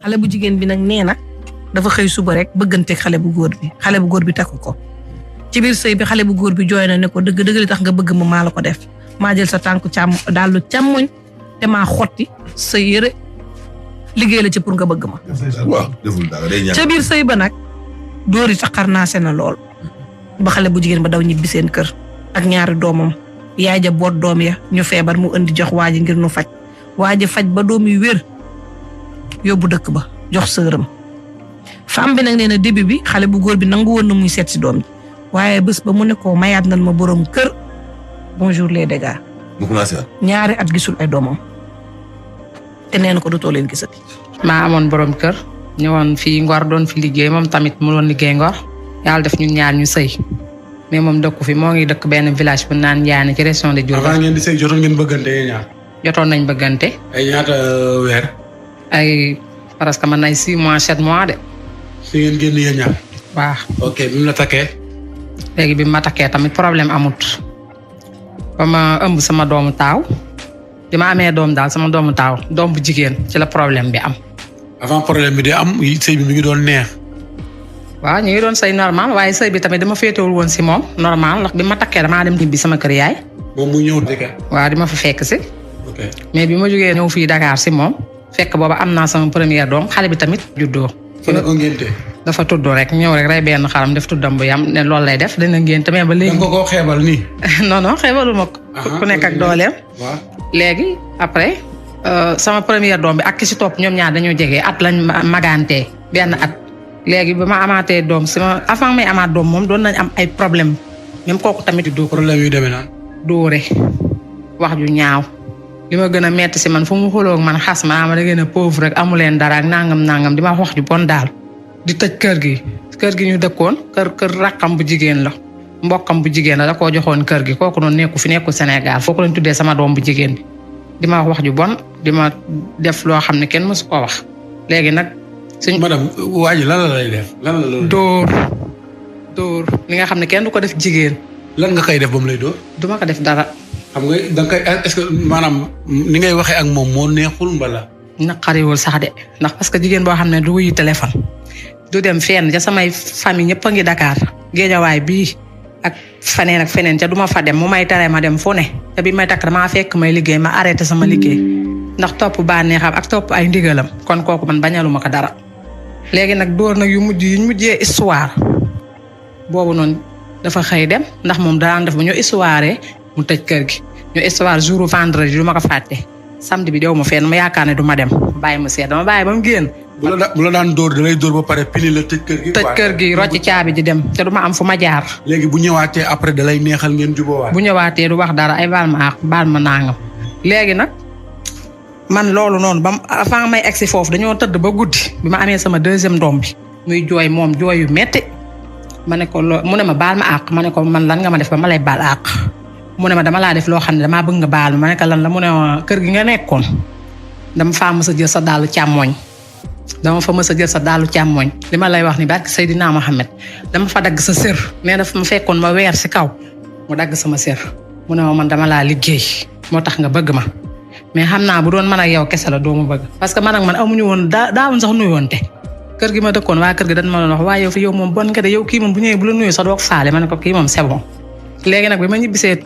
xale bu jigéen bi nag nee na dafa xëy suba rek bëgganteeg xale bu góor bi takku ko ci biir sëy bi xale bu góor bi jooy na ne ko dëgg dëgg li tax nga bëgg ma maa la ko def maa jël sa tànku daalu càmmoñ te maa xotti sa yëre liggéey la ci pour nga bëgg ma. waaw deful dara day ñaan ca biir sëy ba nag dóor yi saxar naa seen lool ba xale bu jigéen ba daw ñibbi seen kër ak ñaari doomam yaay ja boot doom ya ñu feebar mu indi jox waa ji ngir nu faj waa ji faj ba doom yi wér yóbbu dëkk ba jox sëram femme bi nag nee na début bi xale bu góor bi nangu woon na muy seet si doom ji waaye bés ba mu ne ko mayaat nan ma borom kër bonjour les dégâts. mu commencé ñaari at gisul ay doomam te nee na ko dootoo leen gisati. maa amoon borom kër ñëwoon fii Ngor doon fi liggéey moom tamit mu doon liggéey Ngor yàlla def ñun ñaar ñu sëy mais moom dëkku fi moo ngi dëkk benn village bu naan Ndiané ci région de Diourbel. avant ngeen di sëy jotoon ngeen bëggante yéen ñaar. jotoon nañ bëggante. ay ñaata weer. ay parce que man ay 6 mois 7 mois de. si ngeen génn yéen ñaar. waaw. ok bi mu la takkee. léegi bi ma takkee tamit problème amut ba ma ëmb sama doomu taaw bi ma amee doom daal sama doomu taaw doom bu jigéen ci la problème bi am. avant problème bi di am sëy bi mi ngi doon neex. waaw ñu ngi doon sëy normal waaye sëy bi tamit dama féetewul woon si moom normal ndax bi ma takkee damaa dem ñibbi sama kër yaay. moom mu ñëw dëkk. waaw di ma fa fekk si. ok mais bi ma jógee ñëw fii Dakar si moom fekk booba am naa sama première doom xale bi tamit juddoo. fa la ko ngénte. dafa tudd rek ñëw rek rey benn xaram def tuddam bu yam ne loolu lay def dina ngénte mais ba léegi. da nga ko xeebal nii. non non xeebalu ma ko. ku nekk ak dooleem. waaw léegi après sama première doom bi ak ki si topp ñoom ñaar dañoo jege at lañ magantee benn at. léegi ba ma amaatee doom sama avant may amaat doom moom doon nañ am ay problème même kooku tamit di dóor problème yu demee naan. dóore wax ju ñaaw li ma gën a metti si man fu mu xuloo man xas ma da ngeen a pauvre rek amu leen dara ak nangam di ma wax ju bon daal di tëj kër gi ñu dëkkoon kër rakkam bu jigéen la mbokkam bu jigéen la da koo joxoon kër gi kooku noonu nekkul Sénégal foo ko leen tuddee sama doom bu jigéen bi di ma wax ju bon di ma def loo xam ne kenn mësu koo wax léegi nag madame waa ji lan la lay def lan la loolu. dóor li nga xam ne kenn du ko def jigéen. lan nga koy def ba mu lay dóor. du ma ko def dara. xam nga da nga koy est-ce que maanaam ni ngay waxee ak moom moo neexul mbala. naqariwul sax de ndax parce que jigéen boo xam ne du wuyu téléphone. du dem fenn ca samay famille ñëpp a ngi Dakar. géejawaay bii ak feneen ca du ma fa dem mu may tere ma dem fu ne te bi may takk damaa fekk may liggéey ma arrêté sama liggéey ndax topp bànneexam ak topp ay ndigalam kon kooku man bañaluma ko dara. léegi nag dóor nag yu mujjee histoire boobu noonu dafa xëy dem ndax moom daan def ba ñu histoire mu tëj kër gi ñu histoire jour vendredi du ma ko fàtte samedi bi dew ma fenn ma yaakaar ne du ma dem bàyyi ma seet dama bàyyi ba mu génn. bu la daan dóor da lay dóor ba pare pili la tëj kër gi. tëj kër gi rocci caabi ji dem te du ma am fu ma jaar. léegi bu ñëwaatee après da lay neexal ngeen jubóowaat. bu ñëwaatee du wax dara ay baal ma nangam léegi nag. man loolu noonu ba avant may egsi foofu dañoo tëdd ba guddi bi ma amee sama deuxième doom bi muy jooy moom jooy yu metti ma ne ko mu ne ma baal ma àq ma ne ko man lan nga ma def ba ma lay baal àq mu ne ma dama laa def loo xam ne damaa bëgg nga baal ma ne ko lan la mu ne kër gi nga nekkoon dama faa mës a jël sa daalu càmmooñ li ma lay wax ni barke Seydina Mohamed dama fa dagg sa sër nee na fa ma fekkoon ma weer si kaw mu dagg sama sër mu ne ma man dama laa liggéey moo tax nga bëgg ma mais xam naa bu doon man ak yow kese la doo ma bëgg parce que man ak man amuñu woon daawuñ sax nuyoonte kër gi ma dëkkoon waa kër gi dañ ma doon wax waaye yow fi yow moom bon nga de yow kii moom bu ñëwee bu la nuyu sax doo ko faale ma ne ko kii moom c'est bon. léegi nag bi ma ñibbisee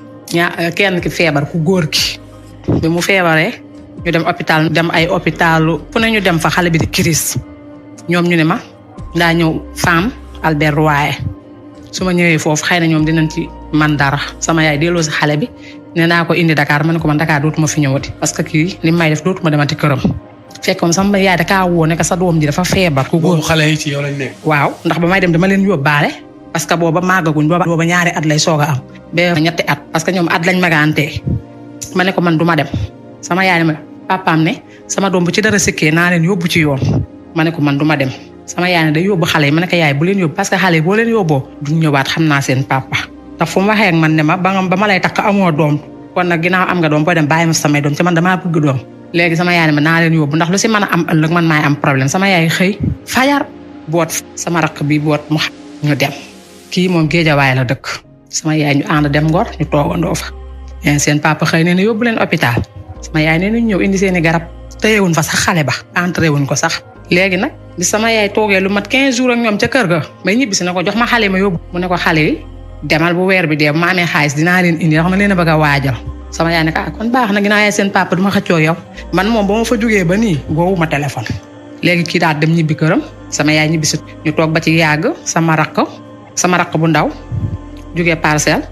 kenn ki feebar ku góor ki bi mu feebaree ñu dem hôpital dem ay hôpitalu fu ne ñu dem fa xale bi di crise ñoom ñu ne ma ndaa ñëw femme Albert Royer su ma ñëwee foofu xëy na ñoom dinañ ci man dara sama yaay delloo si xale bi. nee naa ko indi Dakar ma ne ko man Dakar dootuma fi ñëwati parce que kii li may def dootuma demati këram fekk moom sama yaay da kaa woo ne sa doom ji dafa feebar. ku góor xale yi ci yow lañ nekk. waaw ndax ba may dem dama leen yóbbaale parce que booba màggaguñ booba ñaari at lay soog a am. ba ñetti at parce que ñoom at lañ magantee ma ne ko man du ma dem sama yaay ne ma papaam ne sama doom bu ci dara sikkee naa leen yóbbu ci yoon ma ne ko man du ma dem sama yaay ne day yóbbu xale yi ma ne ko yaay bu leen yóbbu parce que xale yi boo leen yóbboo duñ ñëwaat xam naa seen papa. ndax fu mu waxee ak man ne ma ba ma lay takk amoo doom kon nag ginnaaw am nga doom booy dem bàyyi ma samay doom ci man damaa bëgg doom léegi sama yaay ne ma naa leen yóbbu ndax lu si mën a am ëllëg man maay am problème sama yaay xëy fajar boot sama rakk bi boot mu ñu dem kii moom géejawaay la dëkk sama yaay ñu ànd dem Ngor ñu toogandoo fa seen papa xëy ne yóbbu leen hôpital sama yaay ne ñu ñëw indi seeni garab tëyewuñ fa sax xale ba entré wuñ ko sax léegi nag bi sama yaay toogee lu mat 15 jours ak ñoom ca kër ga may ñibbisi ne ko jox ma xale ma yóbbu mu ne ko xale yi demal bu weer bi dee bu ma amee xaalis dinaa leen indi ndax ma leen a bëgg a waajal sama yaay ne ko kon baax na ginnaaw yaay seen papa duma xëccoo yow man moom ba ma fa jógee ba nii woowu ma téléphone léegi kii daal dem ñibbi këram sama yaay ñibbisi ñu toog ba ci yàgg sama rakk bu ndaw jógee parcelle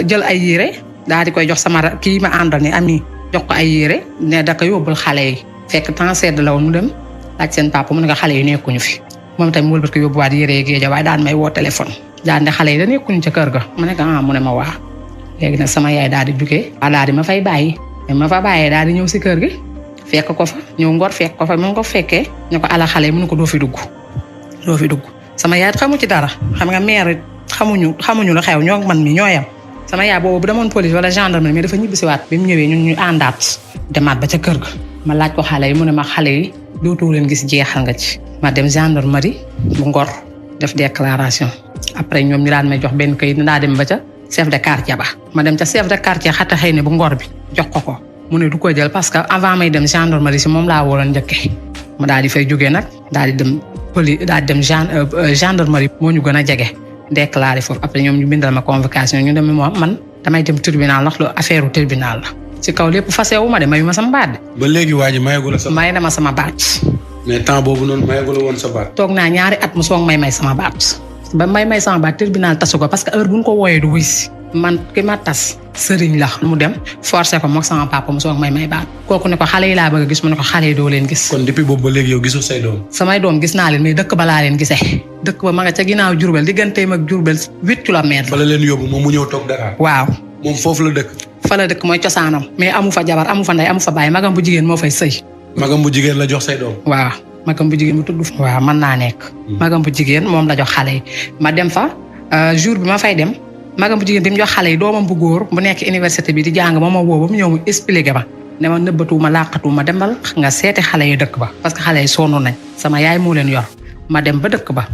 jël ay yére daal di koy jox sama kii ma àndal ni ami jox ko ay yére ne da ko yóbbul xale yi fekk temps sedd la woon mu dem laaj seen papa mu ne ko xale yi nekkuñu fi moom tamit mu wëlbat ko yóbbuwaat yére yi géej waaye daan may woo téléphone daan ne xale yi da nekkuñu ca kër ga mu ne ko mu ne ma waa léegi nag sama yaay daal di jugee daal di ma fay bàyyi ma fa bàyyee daal di ñëw si kër gi fekk ko fa ñëw ngor fekk ko fa mu ko fekkee ñu ko ala xale yi mu ne ko doo fi dugg sama yaay xamu ci dara xam nga mère xamuñu lu xew ñoo man mi ñoo yam sama yaay boobu bu demoon police wala gendarmerie mais dafa ñibbisiwaat bi mu ñëwee ñun ñu àndaat demaat ba ca kër ga ma laaj ko xale yi mu ne ma xale yi dootoo leen gis jeexal nga ci ma dem gendarmerie bu Ngor def déclaration après ñoom ñu daan may jox benn kayit daa dem ba ca chef de quartier ba ma dem ca chef de quartier xata xëy ne bu Ngor bi jox ko mu ne du ko jël parce que avant may dem gendarmerie si moom laa waroon njëkkee ma daal di fay jógee nag daal di dem police daal di dem gendarmerie moo ñu gën a jege déclaré foofu après ñoom ñu bindal ma convocation ñu dem moom man damay dem tribunal ndax lu affaire tribunal la ci kaw lépp fasewu ma de mayu ma sama baat de. ba léegi waa ji mayagul sa. may na ma sama baat. mais temps boobu noonu mayagul woon sa baat. toog naa 2 at mu soog may sama baat ba may sama baat tribunal tasu ko parce que heure bu ñu ko wooyee du wuy si man ki ma tas sëriñ la mu dem forcé ko moog sama papa mu soog may baat kooku ne ko xale yi laa bëgg a gis mu ne ko xale yi doo leen gis. kon depuis boobu ba léegi yow gisul say doom. samay doom gis naa leen mais dëkk ba laa leen gisee dëkk ba ma nga ca ginnaaw Diourbel digganteem ak Diourbel 8 kilomètres. fa la leen yóbbu moom mu ñëw toog Dakar. waaw moom foofu la dëkk. fa la dëkk mooy cosaanam mais amu fa jabar amu fa ndey amu fa baay magam bu jigéen moo fay sëy. magam bu jigéen la jox say doom. waaw magam bu jigéen mu tudd. waaw mën naa nekk. magam bu jigéen moom la jox xale yi ma dem fa jour bi ma fay dem magam bu jigéen bi mu jox xale yi doomam bu góor bu nekk université bi di jàng ma woo ba mu ñëw mu expliqué ma ne ma nëbbatuuma làqatuuma demal nga seeti xale yi dëkk ba parce que xale yi sonn nañ sama yaay moo leen yor ma dem ba dëkk ba.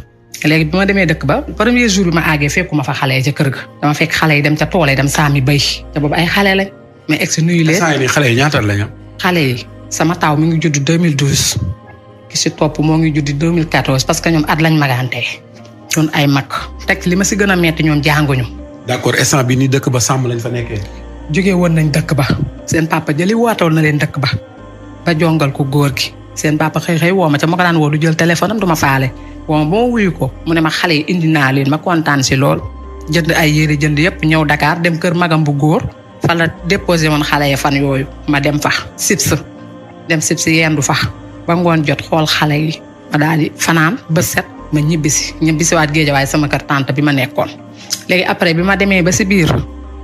léegi bi ma demee dëkk ba premier jour bi ma àggee fekkuma fa xale yi ca kër ga dama fekk xale yi dem ca tool yi dem saami béy te boobu ay xale lañ mais egg si nuyu leen. xale yi ñaata lañ am. xale yi sama taw mi ngi judd 2012 ki si topp moo ngi judd 2014 parce que ñoom at lañ magantee doon ay mag teg li ma si gën a metti ñoom jànguñu. d'accord instant bi ni dëkk ba sàmm lañ fa nekkee. jógee woon nañ dëkk ba seen papa jëli waatoon na leen dëkk ba jongal ko góor gi seen papa xëy woo ma ca ma ko daan woo du jël téléphone am du ma faale. bon ba ma wuyu ko mu ne ma xale yi indi naa leen ma kontaan si lool jënd ay yére jënd yëpp ñëw Dakar dem kër magam bu góor fa la déposé woon xale yi fan yooyu ma dem fa sips yendu fa ba ngoon jot xool xale yi ma daal di fanaan ba set ma ñibbisiwaat Géejawaay sama kër tante bi ma nekkoon. léegi après bi ma demee ba si biir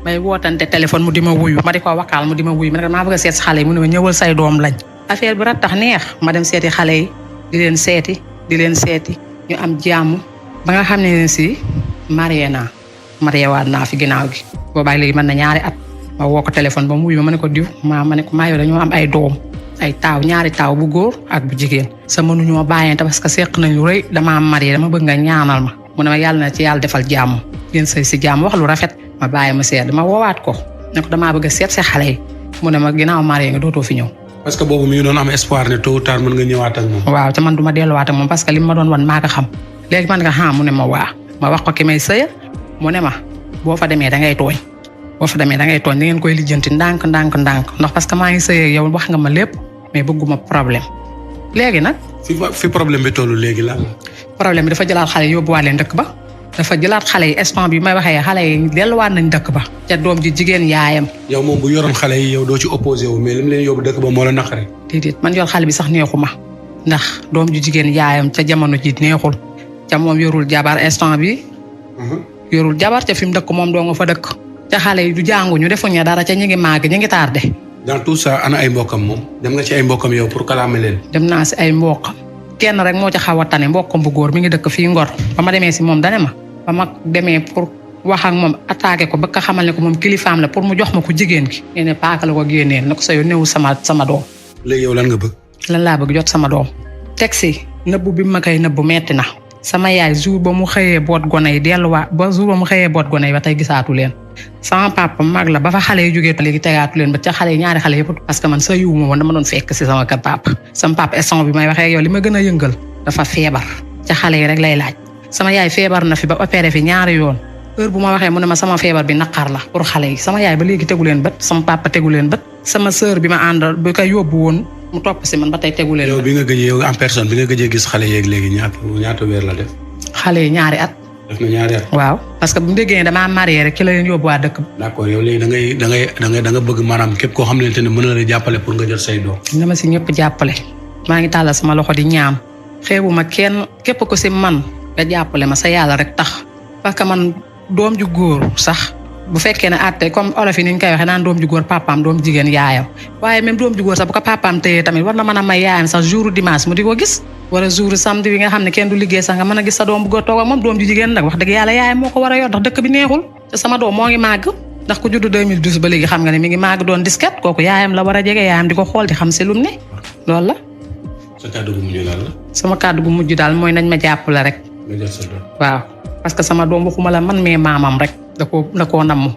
may wootante téléphone mu di ma wuyu ma di ko wakaal mu di ma wuyu ma ne maa bëgg a seet si xale yi mu ne ma ñëwal say doom lañ affaire bi rattax neex ma dem seeti xale yi di leen seeti ñu am jàmm ba nga xam ne si marié waat naa fi ginnaaw gi boobaag léegi mën na 2 at ma woo ko téléphone ba mu wuyu ma ne ko diw ma ne ko maa yow dañoo am ay doom ay taaw 2 taaw bu góor ak bu jigéen sa mënuñoo bàyyente parce que seq nañ lu rëy dama am marié dama bëgg nga ñaanal ma mu ne ma yàlla na ci yàlla defal jàmm ngeen sëy si jàmm wax lu rafet ma bàyyi ma seet ma woowaat ko ne ko damaa bëgg a seet si xale yi mu ne ma ginnaaw marié nga dootoo fi ñëw. parce que boobu mi ngi doon am espoir ne tôt ou tard mën nga ñëwaat ak moom. waaw te man du ma delluwaat ak moom parce que li ma doon wan maa ko xam léegi man nga mu ne ma waa ma wax ko ki may sëya mu ne ma boo fa demee da ngay tooñ da ngeen koy lijjanti ndànk ndax parce que maa ngi sëya yow wax nga ma lépp mais bëgguma problème léegi nag. fi problème bi tollu léegi lan la. problème bi dafa jëlaat xale yi yóbbuwaat leen dëkk ba dafa jëlaat xale yi instant bi may waxee xale yi delluwaat nañ dëkk ba ca doom ji jigéen yaayam. yow moom bu yoroon xale yi yow doo ci opposé wu mais li mu leen yóbbu dëkk ba moo la naqari. déedéet man yor xale bi sax neexu ma ndax doom ju jigéen yaayam ca jamono ji neexul ca moom yorul jabar instant bi yorul jabar ca fi mu dëkk moom doo nga fa dëkk ca xale yi du jànguñu defuñu dara ca ñi ngi màgg ñi ngi tardé. dans tout ça ana ay mbokkam moom dem nga ci ay mbokkam yow pour kalaame leen. dem naa si ay mbokkam kenn rek moo ca xaw a tane mbokkam bu góor mi ngi dëkk fii Ngor ba ma demee si moom dane ma ba ma demee pour wax ak moom attaqué ko ba ka xamal ne ko moom kilifaam la pour mu jox ma ko jigéen gi. nee ne paaka la ko génneel na ko sa yow néew sama doom. léegi yow lan nga bëgg. lan laa bëgg jot sama doom. teg si nëbbu bi ma koy nëbbu metti na. sama yaay jour ba mu xëyee boot gone yi delluwaat ba jour ba mu xëyee boot gone yi ba tey gisaatu leen. sama papa mag la ba fa xale yi jógee léegi tegaatu leen ba ca xale yi 2 xale yëpp parce que man sa yiwuma woon dama doon fekk si sama kër papa. sama papa instant bi may waxee yow li ma gën a yëngal dafa feebar ca xale yi rek lay laaj sama yaay feebar na fi ba opéré fi ñaari yoon heure bu ma waxee mu ne ma sama feebar bi naqar la pour xale yi sama yaay ba léegi tegu leen bët sama papa tegu leen bët sama sœur bi ma àndal bi ko yóbbu woon mu topp si man ba tey tegu leen yow bët bi nga gëjee yow en personne bi nga gëjee gis xale yeeg léegi ñaata weer la def. xale yi ñaari at def na ñaari at. waaw parce que bu déggee ne damaa marié rek ci la leen yóbbu waa dëkk d'accord yow léegi da nga bëgg maanaam képp koo xam ne mën na la jàppale pour nga jot say doom. na ma si ñëpp jàppale maa ngi tàllal sama loxo di ñaam xeebuma kenn képp ko si man nga jàppale ma sa yàlla rek tax parce que man doom ju góor sax bu fekkee ne àtte comme olof yi ni ñu koy waxee naan doom ju góor papaam doom jigéen yaayam waaye même doom ju góor sax bu ko papaam téyee tamit war na mën a may yaayam sax jour dimanche mu di ko gis wala jour samedi bi nga xam ne kenn du liggéey sax nga mën a gis sa doom bu góor toog ak moom doom ju jigéen nag wax dëgg yàlla yaayam moo ko war a yor ndax dëkk bi neexul te sama doom moo ngi màgg ndax ku judd 2012 ba léegi xam nga ne mi ngi màgg doon disket kooku yaayam la war a jege yaayam di ko xool di xam si lum ne loolu la. sa kàddu gu mujj daal la. sama kàddu gu mujj daal mooy nañ ma jàppale rek. nga jot sa doom. waaw parce que sama doom waxuma la man mais maamam rek da koo namm